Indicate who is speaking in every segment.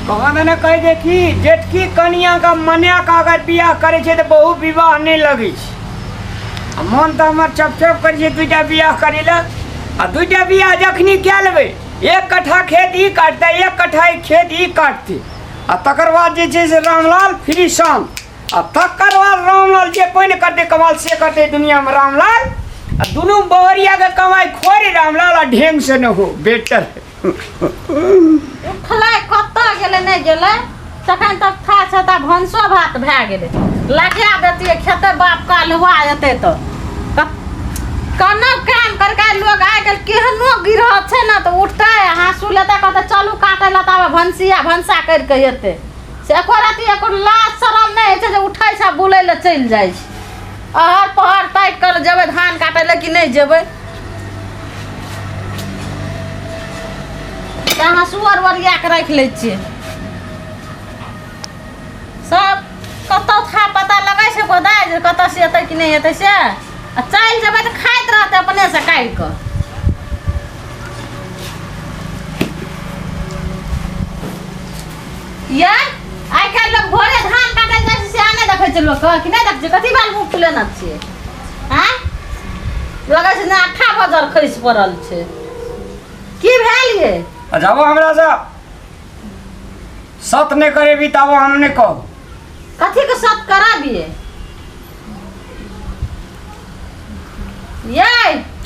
Speaker 1: कहाँ ने कहि दे कि जेठकी कनिया का मना के अगर बियाह करे छै तऽ बहु विवाह नहि लगै छै। आ मन तऽ हमर चप चप करै छै दूटा बियाह करै लए। आ दूटा बियाह जखनी कए लेबै, एक कट्ठा खेत ई काटतै, एक कट्ठा ई खेत ई काटतै, आ तकर बाद जे छै से रामलाल फ्री शांत। आ तकर बाद रामलाल जे पानि करतै कमाल से करतै दुनियामे रामलाल। आ दुनू बहरियाके कमाइ खोरि रामलाल आ ढेंग से न हो बेटर।
Speaker 2: उठलै कतऽ गेलै नहि गेलै, तखन तक था छै तऽ भनसो भात भए गेलै। लगा देतियै खेते बाप काल्हुआ एतै तऽ कोनो काम करके लोग आइ काल्हि केहनो गिरह छै ने तऽ उठतै हाँसू लेतै कहतै चलू काटै लए, तब भनसिया भनसा करि कऽ एतै। से एको रत्ती एको लाज शरम नहि होइ छै जे उठै छै आ बुलै लए चलि जाइ छै। अहर पहर ताकि कऽ जेबै धान काटै लए कि नहि जेबै? तऽ हाँसू आर ओरिया कऽ राखि लै छियै। सब कतऽ था पता लगै छै गोदाय जे कतऽ से एतै कि नहि एतै से। आ चलि जेबै तऽ खाइत रहतै अपने से काटि कऽ। ये आइ काल्हि लोक भोरे धान काटै जाइ छै से नहि देखै छै लोक कि नहि देखै छै? कथी बाल मुँह फुलेने छियै? आँय लगै छै ने अट्ठा बजर खसि पड़ल छै। की भेल ये?
Speaker 1: आ जाबो हमरा से सत नहि करेबी ताबो हम नहि कहब।
Speaker 2: कथी के सत कराबिए ये?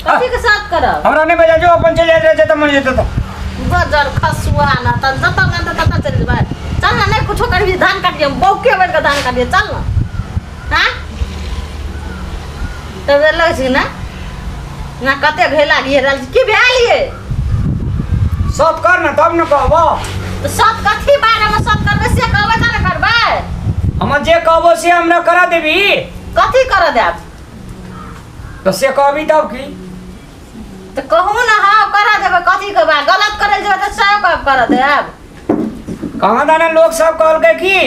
Speaker 2: कथी के सत करब?
Speaker 1: हमरा नहि बजा जो अपन चलि जाइत रहै छै तऽ मन जेतै तऽ
Speaker 2: बजर खसुआ ना तऽ जतऽ मन तऽ ततऽ चलि जेबै। चल ना, नहि कुछो करबी धान काटिए, बौके बनि कऽ धान काटिए, चल ना। हाँ तब लगै छै ना ना कते घैला गिर रहल छै। की भेल ये?
Speaker 1: सत कर ने तब ने कहबो।
Speaker 2: तऽ सत कथी बारेमे सत करबै से कहबै तब ने करबै।
Speaker 1: हम जे कहबो से हमरा करा देबी।
Speaker 2: कथी करऽ देब?
Speaker 1: तऽ से कहबी तब की?
Speaker 2: तऽ कहू ने, हाँ करा देबै। कथी कहबै? गलत करै जेबै तऽ सएह कहब करऽ देब।
Speaker 1: कहाँ दाने लोग सब कहलकै की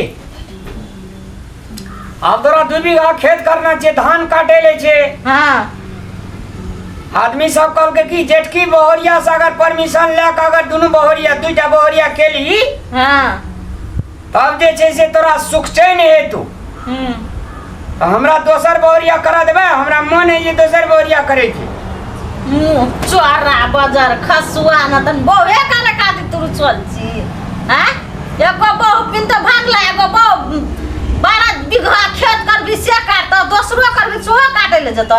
Speaker 1: आब तोरा 2 बीघा खेत करना छै, धान काटे ले छै।
Speaker 2: हाँ
Speaker 1: आदमी सब कहलकै कि जेठकी बहरिया से अगर परमिशन लए कऽ अगर दुनू बहरिया दूटा बहरिया केली
Speaker 2: हाँ
Speaker 1: तब जे छै से तोरा सुख चैन हेतु। तऽ हमरा दोसर बहरिया करा देबै, हमरा मन है जे दोसर बहरिया करे के।
Speaker 2: मुँह चोरा बजर खसुआ न तन बहुए करे खातिर तू चल छी। हाँ एगो बहु पिन तऽ भागला, एगो बहु 12 बीघा खेत करबी से काटतो, दोसरो करबी सेहो काटे ले जेतो।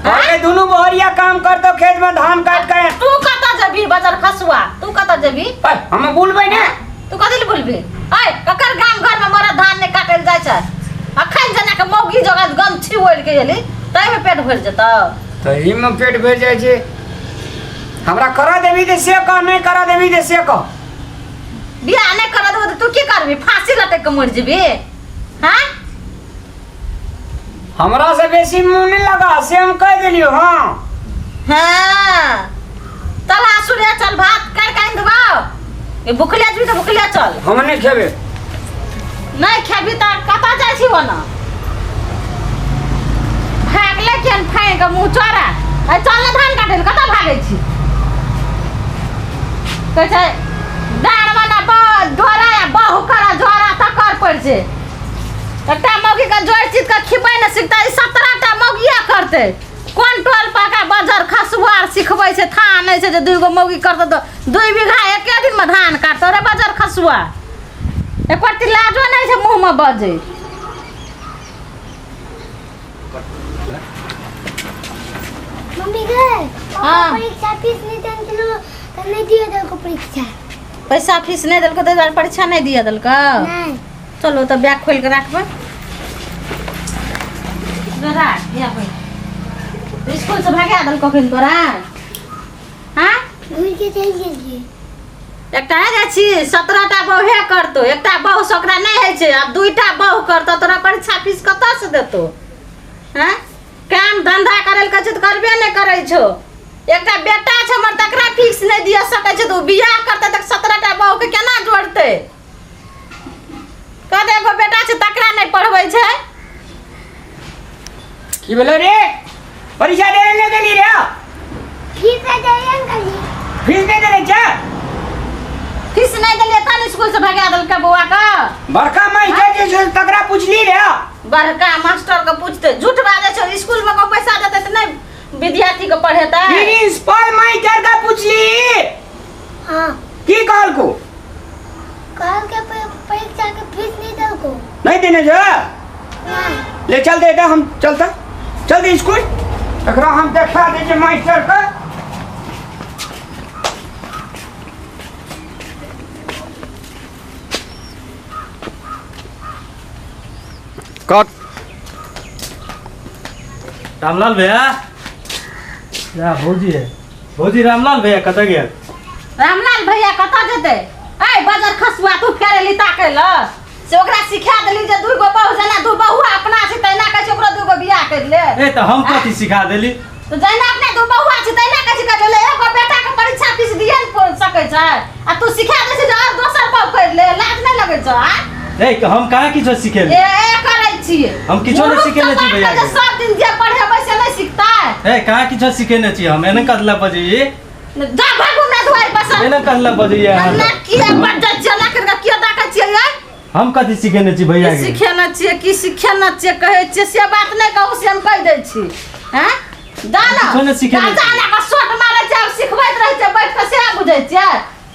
Speaker 1: अरे दुनू बहरिया काम करतो खेत में धान काट के।
Speaker 2: तू कतऽ जेबी बजर खसुआ? तू कतऽ जेबी?
Speaker 1: ऐ, हम बोलबै ने।
Speaker 2: तू कथी लए बोलबी? ऐ ककर गाम घर में मरद धान नहि काटल जाइ छै? अखन जेना के मौगी जगह गमछी ओढ़ि के एली ताहिमे पेट भरि जेतौ?
Speaker 1: तही में पेट भरि जाइ छै। हमरा करा देबी तऽ से कह, नहि करा देबी तऽ से कह।
Speaker 2: बियाह नहि करा देबो तऽ तू की करबी? फांसी लटक के मरि जेबी? हाँ
Speaker 1: हमरा से बेसी मुँह नहि लगा से हम कहि देलियौ। हाँ
Speaker 2: हाँ चल आसू रे, चल भात कर के आनि देबौ। ये भुखले जेबी तऽ भुखले चल।
Speaker 1: हम नहि खेबै।
Speaker 2: नहि खेबी तऽ कतऽ जाइ छी ओना? भागले केहन फाँकि के मुँह चोरा। अरे चल ने धान काटै लए, कतऽ भागै छी? कहै छै डाँड़मे ने डोरा आ बहु करा झोरा तकर पड़ि छै। एकटा मौगीके जोड़ि चीज के खिबै ने सिखतै, 17टा मौगिया करतै। कोन टोल पाका बजर खसुआर सिखबै छै? था नहि छै जे 2 गो मौगी करतै तऽ 2 बीघा एके दिनमे धान काटतौ। रे बजर खसुआ, एको रत्ती लाजो नहि छै मुँहमे बजै।
Speaker 3: मम्मी गए।
Speaker 2: हाँ।
Speaker 3: परीक्षा फीस नहीं देन के लो तो नहीं दिए देलको परीक्षा।
Speaker 2: पैसा फीस नहि देलको ताहि दुआरे परीक्षा नहि दिअ देलको?
Speaker 3: नहीं।
Speaker 2: चलो तऽ बैग खोलि कऽ राखबै। राख यहाँ पर। स्कूल से भगा देलको अखन तोरा? हाँ
Speaker 3: घूर के चल गेलिए।
Speaker 2: एकटा जाइ छी 17टा बहुए करतौ, एकटा बहु से ओकरा नहि होइ छै, आब 2टा बहु करतौ तोरा परीक्षा फीस कतऽ से देतौ? हँ काम धंधा करै लए कहै छै तऽ करबे नहि करै छौ। एकटा बेटा छै हमर तकरा फीस नहि दिअ सकै छै तऽ ओ बियाह करतै तऽ 17टा बहुके केना जोड़तै? कहतै एगो बेटा छै तकरा नहि पढ़बै छै।
Speaker 1: की भेलै रे? परीक्षा देने नहि गेली रे?
Speaker 3: फीस नहीं देन कली।
Speaker 1: फीस नहि देने छै?
Speaker 2: फीस नहि देलियै तहन स्कूल से भगा देलकै बौआ के।
Speaker 1: बड़का मास्टर जे छै तकरा पुछली रे?
Speaker 2: बड़का मास्टर के पूछते झूठ बाजै छै। स्कूल में को पैसा देतै तऽ नहि विद्यार्थी के पढ़ेतै?
Speaker 1: प्रिंसिपल मास्टर का पुछली?
Speaker 3: हाँ।
Speaker 1: की कहलको?
Speaker 3: कहलकै परीक्षा के फीस नहीं देलको।
Speaker 1: नहीं देने जो?
Speaker 3: नहीं।
Speaker 1: ले चल दे हम चलता चल दे स्कूल, एकरा हम देखा दे छै मास्टर के।
Speaker 4: कट।
Speaker 5: रामलाल भैया या भौजी है, भौजी रामलाल भैया कतऽ गेल?
Speaker 2: रामलाल भैया कतऽ जेतै? ऐ बजर खसुआ, तू फेर एली ताकै ल से ओकरा सिखा देली जे दू गो बहु जेना दू बहुआ अपना छै तहिना कहै छै ओकरो दू गो बियाह करि ले।
Speaker 5: ए तऽ हम कथी सिखा देली?
Speaker 2: तऽ जहिना अपने दू बहुआ छै तहिना कहै छै करि ले। एगो बेटा के परीक्षा फीस दिए ने सकै छै आ तू सिखा दै छै जे और दोसर बहु करि ले, लाज नहि लगै छौ? आ
Speaker 5: ए हम कहाँ किछो सिखेली?
Speaker 2: ए ए करै छियै।
Speaker 5: हम किछो नहि
Speaker 2: मुरुख
Speaker 5: सिखेने छी
Speaker 2: चपाट
Speaker 5: भैया
Speaker 2: के जे
Speaker 5: के।
Speaker 2: सब दिन जे पढ़ेबै से नहि सिखतै?
Speaker 5: ए कहाँ किछो सिखेने छी हम? एना कथी लए बजैयै?
Speaker 2: जा भागू हमरा दुआरि पर से।
Speaker 5: एना कथी लए बजैयै अहाँ
Speaker 2: ना
Speaker 5: सब?
Speaker 2: किया बजै छियै, ना करि कऽ किया डाकै छियै यै?
Speaker 5: हम कथी सिखेने छी भैया
Speaker 2: की
Speaker 5: के?
Speaker 2: सिखेने छियै, की सिखेने छियै कहै छियै से बात नहि कहू, से हम कहि दै छी। हैं जा ना।
Speaker 5: किछो नहि सिखेने
Speaker 2: जा
Speaker 5: छी।
Speaker 2: ना कऽ सोट मारै छियै आब सिखबैत रहै छियै बैठ कऽ, सएह बुझै छियै?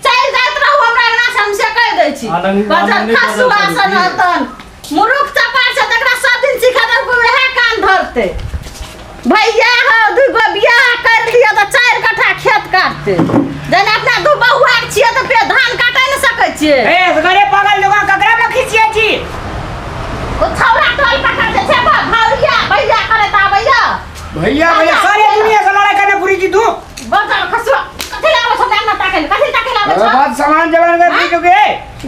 Speaker 2: चलि जाइत रहू हमरा अंगना से, हम से कहि दै छी।
Speaker 5: आनंद-
Speaker 2: बजर
Speaker 5: आनंद नहि
Speaker 2: खसुआ
Speaker 5: बजल
Speaker 2: सन
Speaker 5: करू की?
Speaker 2: हतन मुरुख चपार छै तकरा सब दिन सिखा देलकै उएह कान धरतै। भैया हौ, दू गो बियाह कर लिअ तऽ 4 कट्ठा खेत काटतै। जेना अपना दू बहुआ के छियै तऽ फेर धान काटै नहि सकै छियै।
Speaker 1: ए असगरे पागल जकाँ ककरा पर खिसियै छी?
Speaker 2: ओ छौड़ा टोल पकड़ जे छै बा भैया भैया करैत आबैया।
Speaker 1: भैया भैया सारे दुनिया से लड़ाई करने पूरी छी तू।
Speaker 2: बजर खसुआ, कथी लाबै छौ हमरा अंगना ताकै लए? कथी ताकै लए आबै छौ?
Speaker 1: बात सामान जवान कर दी के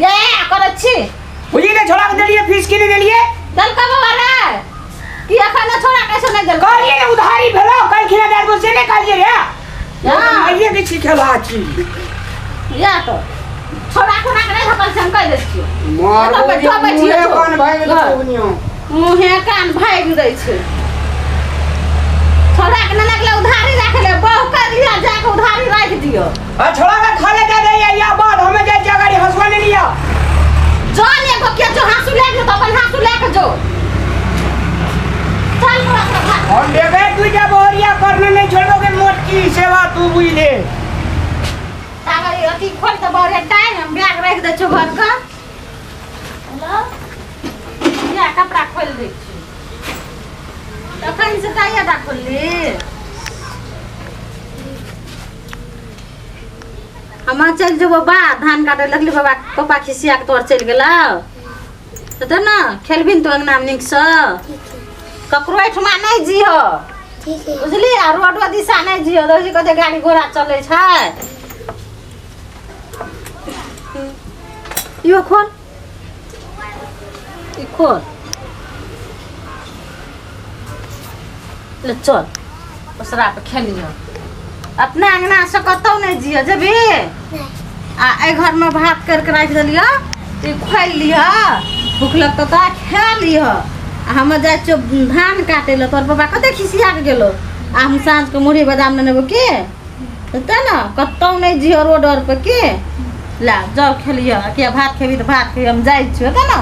Speaker 2: ये करै छी।
Speaker 1: बुझी ने छोड़ा के देलिए फीस की नहीं देलिए?
Speaker 2: देलकै बाबा रे कि एखन छोड़ा कैसे नहि देलकै?
Speaker 1: कहलिए ने उधारी भेलो कल खिला दे दो से नहीं कहलिए रे।
Speaker 2: हाँ।
Speaker 1: माइये के सिखेला छी।
Speaker 2: या तो छोड़ा कोना के नहि धकल छै, हम कहि दै छियौ।
Speaker 1: मारबो
Speaker 2: एतऽ बैठो, बैठियो
Speaker 1: मुँहे
Speaker 2: छौ।
Speaker 1: कान भागि
Speaker 2: हाँ।
Speaker 1: देबो।
Speaker 2: मुँहे कान भागि दै छै। छोड़ा के नहि लगलै उधारी राखै ले, बहु कर लिया जाके उधारी राखि दियौ।
Speaker 1: आ छोड़ा के खाले दे दे या बाद हमें जाय छियै गाड़ी हंसुआ नहीं लिया।
Speaker 2: जौन एगो के जो हाँसू लए के तो अपन हाँसू लए के जो। चल बौआ तोरा भाग।
Speaker 1: हम देबे दुइटा बोरिया करने नहीं छोड़बो के मोटकी सेवा तू बुझ ले।
Speaker 2: ताबे ई अथी खोल तऽ बौआ टाइम हम बैग राखि दै छियौ घर के। हेलो या कपड़ा खोलि दै छियौ। तखन से ताइया टा खोलली। हम चलि जेबो बा धान काटे लगली बाबा पप्पा खिसिया के तोर चलि गेलौ तऽ ने खेलबी ने तू अंगना में नीकसँ?
Speaker 3: ठीक है।
Speaker 2: ककरो एहिठमा नहि जिह।
Speaker 3: ठीक है।
Speaker 2: बुझली? आ रोडो दिशा नहि जिह, देखै कते गाड़ी घोड़ा चलै छै। इहो खोल, ई खोल ले चल ओसरा पर खेलिह। अपना अंगना से कतौ नहि जिह जेबी।
Speaker 3: नहीं।
Speaker 2: आ एहि घरमे भात करके राखि देलियऽ, ई खोलि लिहऽ, भूख लगतौ तऽ खा लिहऽ। आ हम जाइ छियौ धान काटै लए, तोहर पापा कते खिसिया के गेलौ। आ हम साँझके मुरही बादाम नेने एबौ के हेतै ने? कतौ नहि जिह रोड आर पर के। ला जाउ खेलिहऽ, किया भात खेबही तऽ भात खेबही, हम जाइ छियौ हेतै ने?